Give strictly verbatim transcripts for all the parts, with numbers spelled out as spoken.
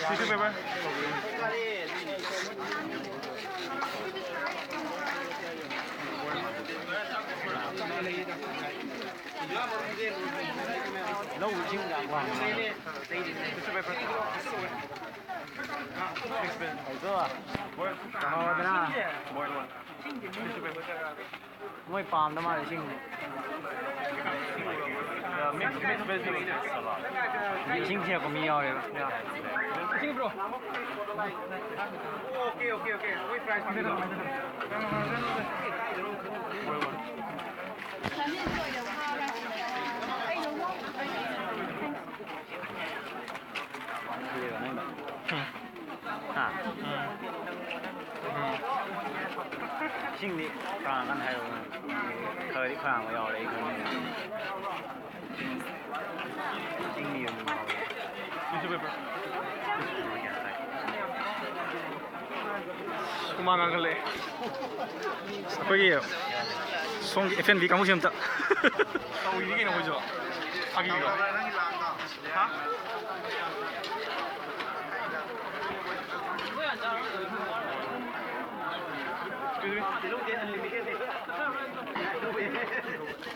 Tissue paper. ꯂꯧ ꯏꯁꯤꯡ ꯌꯥꯝ ꯄꯥꯝꯃꯦ꯫ Tissue paper. ꯍꯥꯎꯗꯅ꯫ Tissue paper. ꯃꯣꯏ ꯄꯥꯝꯗ ꯃꯥꯜꯂꯦ ꯏꯁꯤꯡꯁꯦ꯫ Mix, mix vegetable salad. ꯏꯁꯤꯡ ꯊꯤꯔꯛꯄ ꯃꯤ ꯌꯥꯎꯋꯦꯕ꯫ ꯏꯁꯤꯡ ꯄꯤꯔꯛꯑꯣ꯫ Okay, okay, okay. ꯃꯣꯏ price ꯄꯤꯔꯛꯑꯣ꯫ ꯍꯥ? ꯏꯁꯤꯡꯗꯤ ꯈꯔꯥꯡ ꯀꯟꯅ ꯍꯥꯏꯔꯛꯑꯣ꯫ ꯈꯔꯗꯤ ꯈꯔꯥꯡꯕ ꯌꯥꯎꯔꯦ ꯑꯩ ꯈꯪꯉꯦ꯫ ꯏꯁꯤꯡꯗꯤ ꯑꯗꯨꯝ ꯌꯥꯎꯔꯦ꯫ ꯍꯨꯃꯥꯡ ꯀꯥꯡꯈꯠꯂꯛꯑꯦ꯫ ꯑꯩꯈꯣꯏꯒꯤ ꯁꯣꯝꯒꯤ F and B ꯀꯥꯡꯕꯨꯁꯤ ꯑꯝꯇ꯫ ꯇꯧꯔꯤꯅꯤ ꯀꯩꯅꯣ ꯑꯩꯈꯣꯏꯁꯨ꯫ ꯐꯥꯒꯤꯔꯣ? ꯍꯥ?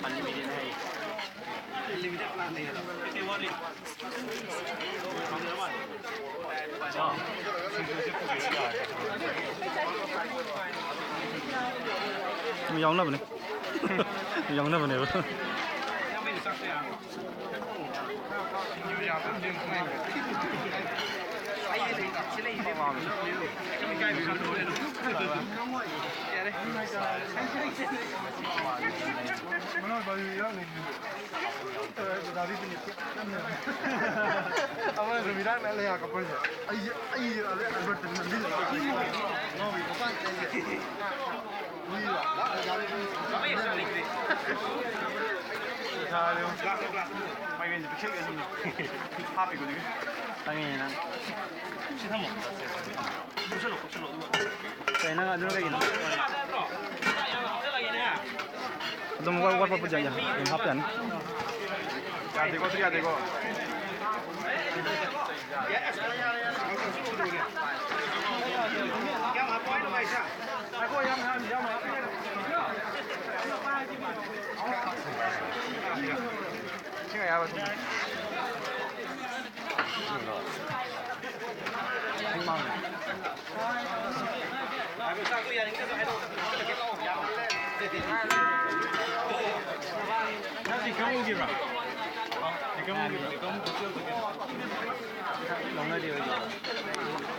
Unlimited ꯍꯥꯏꯌꯦ꯫ ꯌꯥꯎꯅꯕꯅꯦ꯫ ꯌꯥꯎꯅꯕꯅꯦꯕ꯫ ꯑꯃꯅꯁꯨ ꯃꯤꯔꯥꯡꯅ ꯂꯩ ꯍꯥꯏ ꯀꯄꯜꯁꯦ꯫ ꯑꯩꯁꯦ, ꯑꯩꯁꯦ ꯑꯗꯩ ꯑꯜꯕꯔꯠꯇ ꯅꯝꯁꯤꯜꯂꯒ ꯉꯥꯎꯔꯤ ꯃꯄꯥꯟꯁꯤꯗ ꯑꯩꯁꯦ꯫ ꯃꯥꯏꯔꯦꯟꯁꯦ ꯄꯤꯛꯁꯜꯂꯦ ꯁꯨꯝ꯫ ꯍꯥꯞꯄꯤꯀꯣ ꯑꯗꯨꯒꯤ꯫ ꯈꯪꯉꯦ ꯅꯪ꯫ ꯁꯤ ꯊꯝꯃꯣ꯫ ꯀꯨꯞꯁꯜꯂꯣ, ꯀꯨꯞꯁꯜꯂꯣ, ꯑꯗꯨꯒ꯫ ꯀꯩ ꯅꯪ ꯑꯗꯨꯅ ꯀꯩꯒꯤꯅꯣ? ꯑꯗꯨꯝ ꯋꯥ-, ꯋꯥꯠꯄ ꯄꯨꯖ-, ꯌꯥ-, ꯑꯗꯨꯝ ꯍꯥꯞꯄ ꯌꯥꯅꯤ꯫ ꯌꯥꯗꯦꯀꯣ, ꯑꯗꯨ ꯌꯥꯗꯦꯀꯣ꯫ ꯅꯪ ꯏꯟꯀꯝ ꯎꯈꯤꯕ꯭ꯔꯥ? ꯏꯟꯀꯝ ꯎꯈꯤꯕ꯭ꯔꯥ? ꯂꯧꯅꯗꯦ ꯑꯣꯏꯗꯣꯏꯔꯣ?